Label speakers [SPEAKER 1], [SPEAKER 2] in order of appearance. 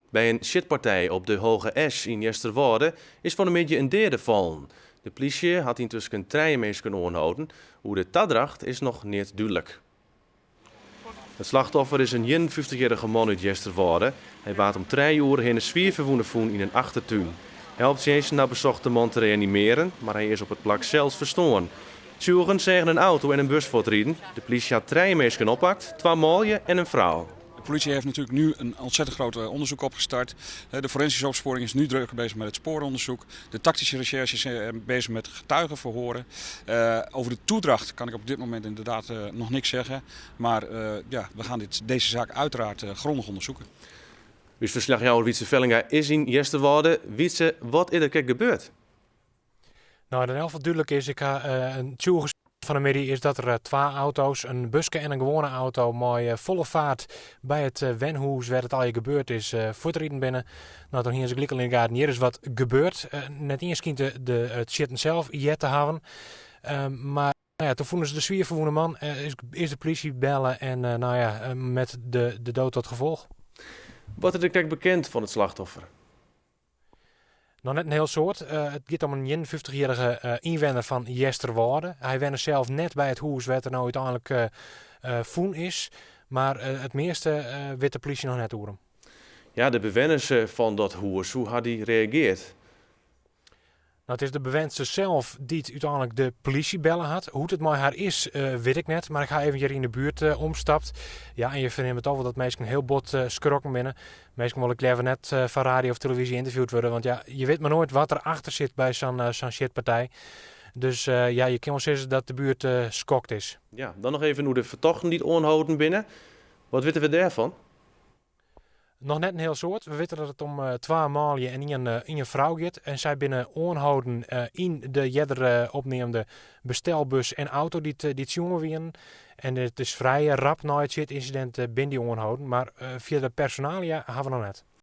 [SPEAKER 1] By in sjitpartij op de Hoge Esch yn Easterwâlde is fan 'e middei in deade fallen. De plysje hat yntusken trije minsken oanholden. Oer de tadracht is noch neat dúdlik. It slachtoffer is in 51-jierrige man út Easterwâlde. Hy waard om 3 oere hinne swier ferwûne fûn yn in achtertún. Helptsjinsten ha besocht de man te reanimearjen, mar hy is op it plak sels ferstoarn. Tsjûgen seagen in auto en in bus fuortriden. De plysje hat trije minsken oppakt, twa manlju en in frou.
[SPEAKER 2] De politie heeft natuurlijk nu een ontzettend groot onderzoek opgestart. De forensische opsporing is nu druk bezig met het spooronderzoek. De tactische recherche is bezig met getuigenverhoren. Over de toedracht kan ik op dit moment inderdaad nog niks zeggen. Maar ja, we gaan deze zaak uiteraard grondig onderzoeken.
[SPEAKER 1] Us ferslachjouwer Wytse Vellinga is yn Easterwâlde. Wytse, wat is der krekt gebeurd?
[SPEAKER 3] Nou, in elk gefal dúdlik is, ik ha in tsjûge fan 'e middei, is dat der twa auto's, in buske en in gewoane auto, mei folle faart by it wenhûs wêr't it allegear gebeurd is, fuortriden binne. Nou, dan hiene se gelyk al yn de gaten, hjir is wat gebeurd. Net iens skynt it sjitten sels heard te hawwen. Mar nou ja, toen fûnen se de swier ferwûne man, is de polysje belle en nou ja, met de dood tot gevolch.
[SPEAKER 1] Wat is der krekt bekend fan it slachtoffer?
[SPEAKER 3] Noch net in hiel soad. It giet om in 51-jierrige ynwenner fan Easterwâlde. Hy wenne sels net by it hûs wêr't er no úteinlik fûn is. Mar it measte wit de polysje noch net oer him.
[SPEAKER 1] Ja, de bewenners fan dat hûs, hoe ha dy reagearre?
[SPEAKER 3] Nou, it is de bewenster sels dy't úteinlik de polysje belle hat. Hoe't it mei har is, wit ik net. Mar ik ha even hjir yn de buert omstapt. Ja, en je fernimme toch wol dat minsken hiel bot skrokken binne. Minsken wolle ek leaver net foar radio of televyzje ynterviewd wurde. Want ja, je wit mar noait wat der achter sit by sa'n sjitpartij. Dus ja, je kinne wol sizze dat de buert skokt is.
[SPEAKER 1] Ja, dan noch even oer de fertochten dy't oanholden binne. Wat witte we dêrfan?
[SPEAKER 3] Noch net in hiel soad. We witte dat it om twa manlju en ien frou giet. En sy binne oanholden yn de earder opneamde bestelbus en auto dy't sjoen wienen. En it is frij rap nei it sjitynsidint binne dy oanholden. Mar fierder personalia hawwe we noch net.